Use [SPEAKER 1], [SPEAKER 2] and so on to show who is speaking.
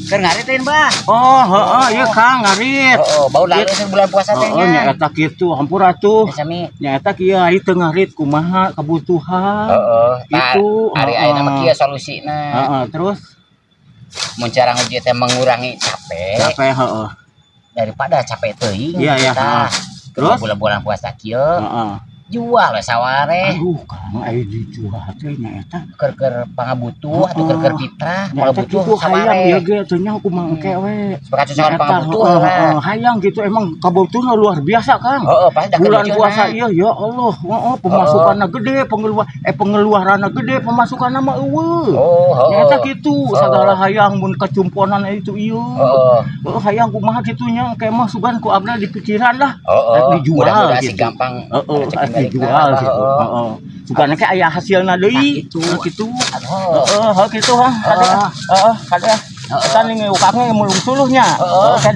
[SPEAKER 1] Keur ngarit lain, Bah?
[SPEAKER 2] Oh, heeh, ieu Kang ngarit.
[SPEAKER 1] Oh, bau lalu teh bulan puasa teh
[SPEAKER 2] Heeh,
[SPEAKER 1] nya.
[SPEAKER 2] Nyaeta kitu, hampura tuh.
[SPEAKER 1] Ya, sami.
[SPEAKER 2] Nyaeta kieu ari teu ngarit kumaha kebutuhan.
[SPEAKER 1] Heeh. Tah,
[SPEAKER 2] Itu,
[SPEAKER 1] ari ayeuna mah kieu solusina.
[SPEAKER 2] Heeh, terus?
[SPEAKER 1] Mun cara nguji teh mengurangi capek
[SPEAKER 2] Capek, heeh.
[SPEAKER 1] daripada capek teuing.
[SPEAKER 2] Iya,
[SPEAKER 1] Tah.
[SPEAKER 2] heeh. Terus?
[SPEAKER 1] Bulan-bulan puasa kieu jual we saware.
[SPEAKER 2] Aduh, Kang, aya dijual teh nyaeta.
[SPEAKER 1] Keur-keur pangabutuh atau keur-keur fitrah, kalau
[SPEAKER 2] Nyaeta
[SPEAKER 1] butuh
[SPEAKER 2] kitu hayang
[SPEAKER 1] saware.
[SPEAKER 2] Ieu ge teu nyaho kumaha engke we.
[SPEAKER 1] Supaya cocokan
[SPEAKER 2] Nyaeta,
[SPEAKER 1] pangabutuh
[SPEAKER 2] heeh,
[SPEAKER 1] lah.
[SPEAKER 2] Heeh, hayang gitu emang kabutuhna luar biasa, Kang.
[SPEAKER 1] Heeh, pasti dah
[SPEAKER 2] Bulan
[SPEAKER 1] kelucunan.
[SPEAKER 2] Puasa iya, ya Allah, heeh, pemasukanna gede, pengeluaranna gede, pemasukanna mah euweuh.
[SPEAKER 1] Oh, heeh.
[SPEAKER 2] Nyaeta kitu sagala hayang mun kacumponan itu ieu. Heeh, hayang kumaha kitu nya engke mah sugan ku abdi di pikiran lah.
[SPEAKER 1] Heeh.
[SPEAKER 2] Rek dijual
[SPEAKER 1] Mudah-mudahan sih
[SPEAKER 2] gitu.
[SPEAKER 1] Gampang
[SPEAKER 2] Heeh,
[SPEAKER 1] rezeki
[SPEAKER 2] rek
[SPEAKER 1] milikna,
[SPEAKER 2] dijual gitu.
[SPEAKER 1] Heeh.
[SPEAKER 2] Heeh. Sugan ke aya hasilna deui.
[SPEAKER 1] Nah, gitu.
[SPEAKER 2] Nah, kitu.
[SPEAKER 1] Aduh.
[SPEAKER 2] Heeh, heuh kitu, hah. Kade. Heeh, kade. Eta nih ukangnya mulung suluhnya.
[SPEAKER 1] Heeh.
[SPEAKER 2] Heeh.